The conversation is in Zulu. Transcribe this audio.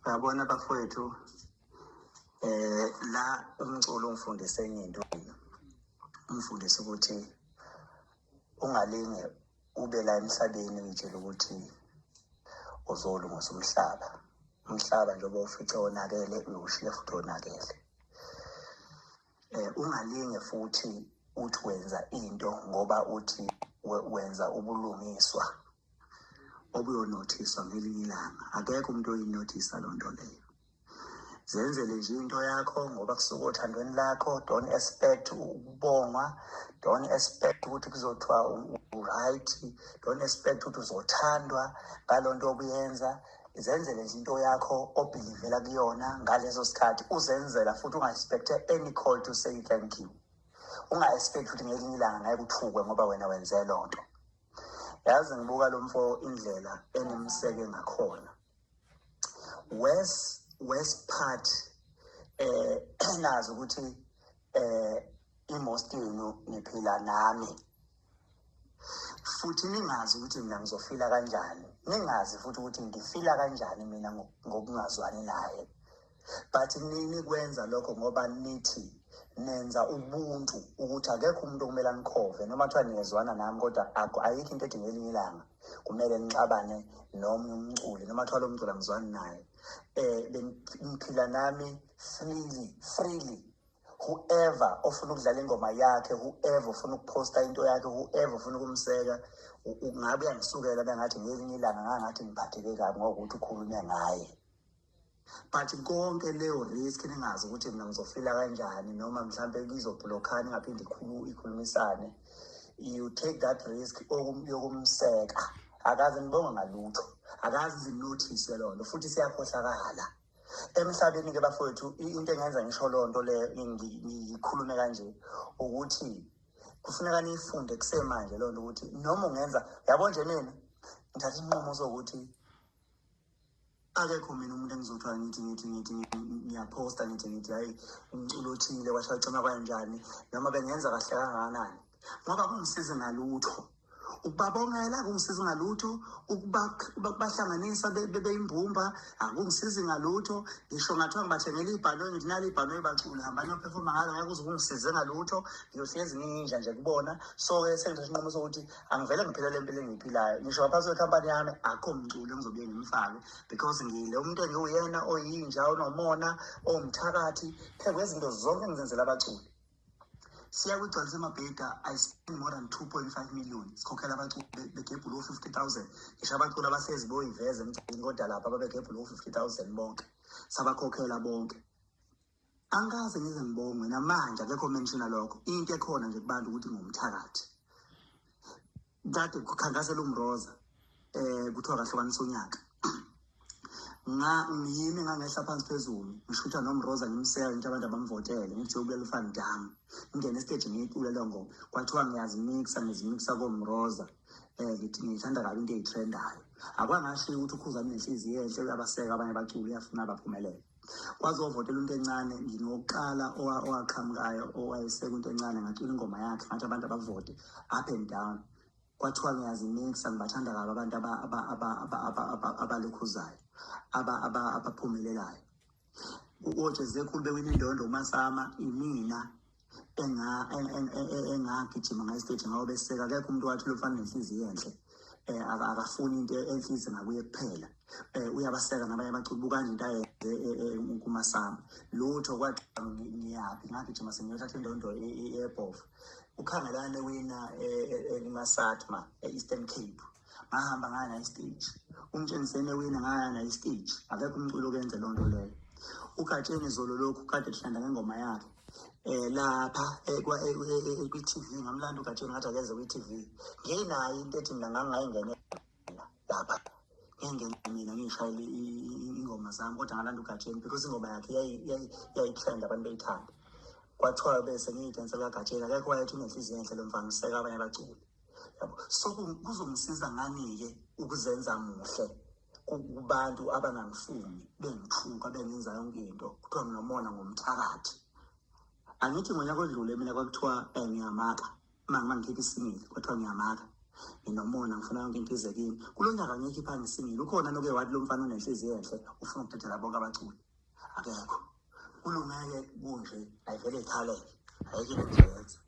Uyabona bafowethu, la umculo ungifundise enye into, ungifundise ukuthi ungalinge ube la emhlabeni uyitshela ukuthi uzolungisa umhlaba. Umhlaba njengoba ufice wonakele, uyowushiya futhi wonakele. Ungalinge futhi uthi wenza into ngoba uthi wenza ubulungiswa obuyonothiswa ngelinye ilanga. Akekho umuntu oyinothisa loo nto leyo. Zenzele nje into yakho ngoba kusuka othandweni lakho. Don't expect ukubongwa, don't expect ukuthi kuzothiwa u-right, don't expect ukuthi uzothandwa ngalo nto obuyenza. Zenzele nje into yakho obhilivela kuyona ngaleso sikhathi uzenzela, futhi unga-expect any call to say thank you. Unga-expect ukuthi ngelinye ilanga ngeke uthukwe ngoba wena wenze loo nto. Yazi, ngibuka lo mfo, indlela enimseke ngakhona. Worst part, nazi ukuthi i-most yenu niphila nami, futhi ningazi ukuthi mina ngizofila kanjani, ningazi futhi ukuthi ngifila kanjani mina ngokungazwani naye, but nikwenza lokho ngoba nithi nenza ubuntu, ukuthi akekho umuntu okumele anikhove noma kuthiwa niyezwana nami, kodwa ayikho into ethi ngelinye ilanga kumele nixabane nomnye umculi noma kuthiwa lo mculi angizwani naye. Niphila nami freely, freely. Whoever ofuna ukudlala ingoma yakhe, whoever ofuna ukuphosta into yakhe, whoever ofuna ukumseka, ungabe uyangisukela bengathi ngelinye ilanga ngangathi ngiphatheke kabi ngokuthi ukhulume ngaye. But konke leyo risk, ningazi ukuthi mina ngizofila kanjani, noma mhlampe kizobhulokhana ingaphinde ikhulumisane. You take that risk yokumseka, akaze nibonga ngalutho, akaze zinothiswe loo nto. Futhi siyakhohlakala emhlabeni-ke bafowethu. Into engenza ngisho loo nto leyo, ngikhulume kanje, ukuthi kufuneka niyifunde kusemanje loo nto, ukuthi noma ungenza, yabo nje, mina ngithatha isinqumo sokuthi akekho mina umuntu engizothiwa ngithi ngiyaphosta, ngithi hayi, umculo othile kwashacima kanjani, noma bengenza kahle kangakanani, ngoba kungisize ngalutho ukubabongela, kungisiza ngalutho ukubahlanganisa beyimbumba, akungisizi ngalutho. Ngisho ngathiwa ngibathengela ibhanoyi, ngithi nali ibhanoyi baculi, hamba niyophefoma ngalo, ngeke uze kungisize ngalutho, ngiyohlezi ngiyinja nje kubona. So-ke sengithatha isinqumo sokuthi angivele ngiphile le mpilo engiyiphilayo. Ngisho ngaphansi kwekhampani yami akukho mculo engizobuye ngimfake, because ngile umuntu engiwuyena oyinja, onomona, owumthakathi phezu kwezinto zonke engizenzela abaculi. Siya kwigcwalisa emabheda, I spend more than 2.5 million sikhokhela abaculi begebhula o-50 000. Ngisho abaculi abahlezi boyiveza emculini, kodwa lapha babegebhula o-50 000 bonke, sabakhokhela bonke. Angikaze ngize ngibongwe namanje, akekho mentiona lokho. Into ekhona nje kubantu ukuthi ngumthakathi. Kade kukhankasela umroza, kuthiwa kahlukanisa unyaka, nga ngiyimi ngangehla phansi phezulu, ngishutha nomroza, ngimseka, ngithi abantu abamvotele, ngithi uyobulela uVan Damme, ngingene esiteji ngiyicule leyo ngoma. Kwathiwa ngiyazimixa, ngizimixa komroza, ngithi ngithanda kabi into eyitrendayo. Akwangashiya ukuthi uKhuzani nenhliziyo enhle, uyabaseka abanye abaculi, uyafuna baphumelele. Kwazovotela into encane, ngingokuqala owaqhamukayo owayeseka into encane, ngacula ingoma yakhe, ngathi abantu abavote up and down. Kwathiwa ngiyazimixa, ngibathanda kabi abantu abalukhuzayo, abaphumelelayo. Ojezekhulu bewina indondo uMasama, imina engagijima ngayo stage ngawo beseka. Akekho umuntu wathi lo mfana nenhliziyo enhle, akafuni into enhliziyo ngakuye kuphela, uyabaseka nabanye abaculi. Buka nje into ayenze kuMasama, lutho. Kwathi ngiyaphi, ngagijima sengiyothatha indondo ebhova. Ukhangelane wina kumaSatma e-Eastern Cape, ngahamba ngaya naye stage. Umtshengisene wina, ngaya naye stage. Akekho umculo okuyenze loo nto leyo. Ugatsheni zolo lokhu kade kuhlanda ngengoma yakhe lapha kwi-TV, ngamlanda ugatsheni, ngathi akeze kwi-TV. Nginayo into ethi mina ngangingayingenela lapha, ngingena mina ngiyishayele ingoma zami, kodwa ngalanda ugatsheni because ingoma yakhe yayitrend, abantu beyithanda. Kwathiwa bese ngiyidansela kagatsheni. Akekho wayethi unenhliziyo enhle lo mfana, useka abanye abaculi, yabo. So kuzongisiza ngani-ke ukuzenza muhle kubantu abangangifuni, bengithuka, bengenza yonke into, kuthiwa nginomona, ngomthakathi? Angithi ngonyaka odlule mina kwakuthiwa ngiyamaka uma ngikhipha isimile, kwathiwa ngiyamaka. Nginomona, ngifuna yonke into ize kimi. Kulo nyaka ngikhipha ngisingile. Ukhona noke wathi lo mfana unenhliziyo enhle, ufuna ukudedela bonke abaculi. Akekho. Kulungeke kunje, ayivele ikhaleke. Ayikho into engizoyenza.